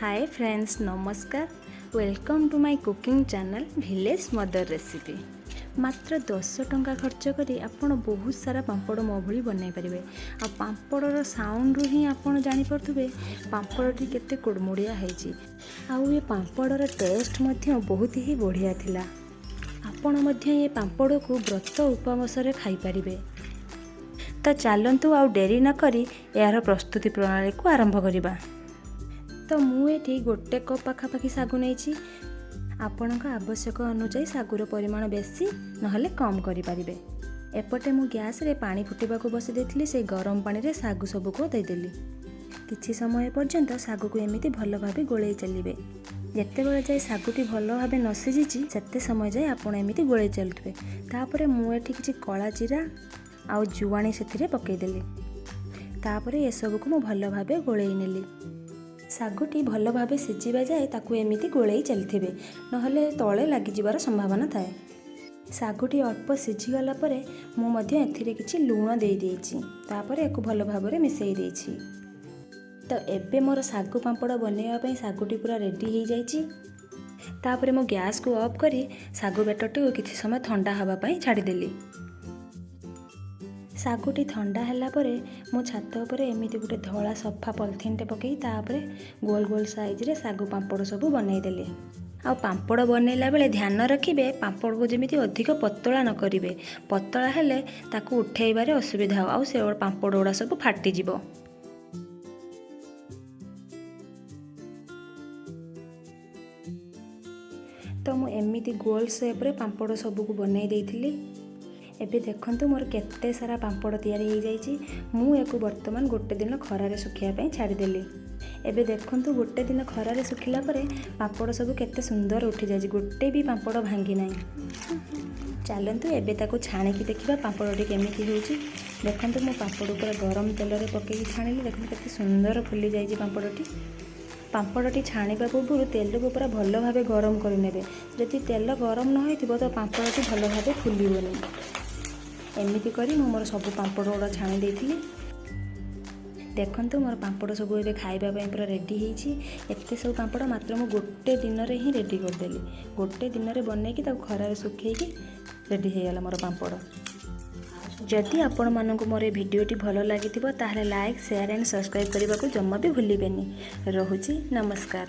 ହାଏ friends, ନମସ୍କାର। Welcome to my cooking channel Village Mother Recipe. ମାତ୍ର 10 ଟଙ୍କା ଖର୍ଚ୍ଚ କରି ଆପଣ ବହୁତ ସାରା ପାମ୍ପଡ଼ ମୋ ଭଳି ବନାଇ ପାରିବେ। ଆଉ ପାମ୍ପଡ଼ର ସାଉଣ୍ଡରୁ ହିଁ ଆପଣ ଜାଣିପାରୁଥିବେ ପାମ୍ପଡ଼ଟି କେତେ କୁଡ଼ୁମୁଡ଼ିଆ ହେଇଛି। ଆଉ ଏ ପାମ୍ପଡ଼ର ଟେଷ୍ଟ ମଧ୍ୟ ବହୁତ ହି ବଢ଼ିଆ ଥିଲା। ଆପଣ ମଧ୍ୟ ଏ ପାମ୍ପଡ଼କୁ ବ୍ରତ ଉପବାସରେ ଖାଇପାରିବେ। ତ ଚାଲନ୍ତୁ, ଆଉ ଡେରି ନକରି ଏହାର ପ୍ରସ୍ତୁତି ପ୍ରଣାଳୀକୁ ଆରମ୍ଭ କରିବା। ତ ମୁଁ ଏଠି ଗୋଟେ କପ୍ ପାଖାପାଖି ଶାଗୁ ନେଇଛି। ଆପଣଙ୍କ ଆବଶ୍ୟକ ଅନୁଯାୟୀ ଶାଗୁର ପରିମାଣ ବେଶୀ ନହେଲେ କମ୍ କରିପାରିବେ। ଏପଟେ ମୁଁ ଗ୍ୟାସ୍ରେ ପାଣି ଫୁଟିବାକୁ ବସି ଦେଇଥିଲି। ସେଇ ଗରମ ପାଣିରେ ଶାଗୁ ସବୁକୁ ଦେଇଦେଲି। କିଛି ସମୟ ପର୍ଯ୍ୟନ୍ତ ଶାଗୁକୁ ଏମିତି ଭଲ ଭାବେ ଗୋଳେଇ ଚାଲିବେ। ଯେତେବେଳେ ଯାଏ ଶାଗୁଟି ଭଲ ଭାବେ ନ ସିଝିଛି, ସେତେ ସମୟ ଯାଏ ଆପଣ ଏମିତି ଗୋଳେଇ ଚାଲୁଥିବେ। ତାପରେ ମୁଁ ଏଠି କିଛି କଳା ଜିରା ଆଉ ଜୁଆଣି ସେଥିରେ ପକାଇଦେଲି। ତାପରେ ଏସବୁକୁ ମୁଁ ଭଲ ଭାବେ ଗୋଳେଇ ନେଲି। ଶାଗୁଟି ଭଲ ଭାବେ ସିଝିବା ଯାଏ ତାକୁ ଏମିତି ଗୋଳେଇ ଚାଲିଥିବେ, ନହେଲେ ତଳେ ଲାଗିଯିବାର ସମ୍ଭାବନା ଥାଏ। ଶାଗୁଟି ଅଳ୍ପ ସିଝିଗଲା ପରେ ମୁଁ ମଧ୍ୟ ଏଥିରେ କିଛି ଲୁଣ ଦେଇଦେଇଛି। ତାପରେ ଏହାକୁ ଭଲ ଭାବରେ ମିଶାଇ ଦେଇଛି। ତ ଏବେ ମୋର ଶାଗୁ ପାମ୍ପଡ଼ ବନେଇବା ପାଇଁ ଶାଗୁଟି ପୁରା ରେଡ଼ି ହେଇଯାଇଛି। ତାପରେ ମୁଁ ଗ୍ୟାସ୍କୁ ଅଫ୍ କରି ଶାଗୁ ବ୍ୟାଟରଟିକୁ କିଛି ସମୟ ଥଣ୍ଡା ହେବା ପାଇଁ ଛାଡ଼ିଦେଲି। ଶାଗୁଟି ଥଣ୍ଡା ହେଲା ପରେ ମୁଁ ଛାତ ଉପରେ ଏମିତି ଗୋଟେ ଧଳା ସଫା ପଲିଥିନ୍ଟେ ପକାଇ ତା ଉପରେ ଗୋଲ ଗୋଲ ସାଇଜ୍ରେ ଶାଗୁ ପାମ୍ପଡ଼ ସବୁ ବନେଇଦେଲି। ଆଉ ପାମ୍ପଡ଼ ବନେଇଲା ବେଳେ ଧ୍ୟାନ ରଖିବେ, ପାମ୍ପଡ଼କୁ ଯେମିତି ଅଧିକ ପତଳା ନ କରିବେ। ପତଳା ହେଲେ ତାକୁ ଉଠେଇବାରେ ଅସୁବିଧା ହେବ ଆଉ ସେ ପାମ୍ପଡ଼ ଗୁଡ଼ା ସବୁ ଫାଟିଯିବ। ତ ମୁଁ ଏମିତି ଗୋଲ ସେପ୍ରେ ପାମ୍ପଡ଼ ସବୁକୁ ବନେଇ ଦେଇଥିଲି। ଏବେ ଦେଖନ୍ତୁ, ମୋର କେତେ ସାରା ପାମ୍ପଡ଼ ତିଆରି ହେଇଯାଇଛି। ମୁଁ ୟାକୁ ବର୍ତ୍ତମାନ ଗୋଟେ ଦିନ ଖରାରେ ଶୁଖିବା ପାଇଁ ଛାଡ଼ିଦେଲି। ଏବେ ଦେଖନ୍ତୁ, ଗୋଟେ ଦିନ ଖରାରେ ଶୁଖିଲା ପରେ ପାମ୍ପଡ଼ ସବୁ କେତେ ସୁନ୍ଦର ଉଠିଯାଇଛି। ଗୋଟେ ବି ପାମ୍ପଡ଼ ଭାଙ୍ଗି ନାହିଁ। ଚାଲନ୍ତୁ, ଏବେ ତାକୁ ଛାଣିକି ଦେଖିବା ପାମ୍ପଡ଼ଟି କେମିତି ହେଉଛି। ଦେଖନ୍ତୁ, ମୁଁ ପାମ୍ପଡ଼ ପୁରା ଗରମ ତେଲରେ ପକାଇକି ଛାଣିଲି। ଦେଖନ୍ତୁ, କେତେ ସୁନ୍ଦର ଫୁଲି ଯାଇଛି ପାମ୍ପଡ଼ଟି। ପାମ୍ପଡ଼ଟି ଛାଣିବା ପୂର୍ବରୁ ତେଲକୁ ପୁରା ଭଲ ଭାବେ ଗରମ କରିନେବେ। ଯଦି ତେଲ ଗରମ ନ ହୋଇଥିବ, ତ ପାମ୍ପଡ଼ଟି ଭଲ ଭାବେ ଫୁଲିବନି। ଏମିତି କରି ମୁଁ ମୋର ସବୁ ପାମ୍ପଡ଼ ଗୁଡ଼ା ଛାଣି ଦେଇଥିଲି। ଦେଖନ୍ତୁ, ମୋର ପାମ୍ପଡ଼ ସବୁ ଏବେ ଖାଇବା ପାଇଁ ପୁରା ରେଡ଼ି ହେଇଛି। ଏତେ ସବୁ ପାମ୍ପଡ଼ ମାତ୍ର ମୁଁ ଗୋଟେ ଦିନରେ ହିଁ ରେଡ଼ି କରିଦେଲି। ଗୋଟେ ଦିନରେ ବନେଇକି ତାକୁ ଖରାରେ ଶୁଖେଇକି ରେଡ଼ି ହେଇଗଲା ମୋର ପାମ୍ପଡ଼। ଯଦି ଆପଣମାନଙ୍କୁ ମୋର ଏ ଭିଡ଼ିଓଟି ଭଲ ଲାଗିଥିବ, ତାହେଲେ ଲାଇକ୍, ସେୟାର ଆଣ୍ଡ ସବସ୍କ୍ରାଇବ୍ କରିବାକୁ ଜମା ବି ଭୁଲିବେନି। ରହୁଛି, ନମସ୍କାର।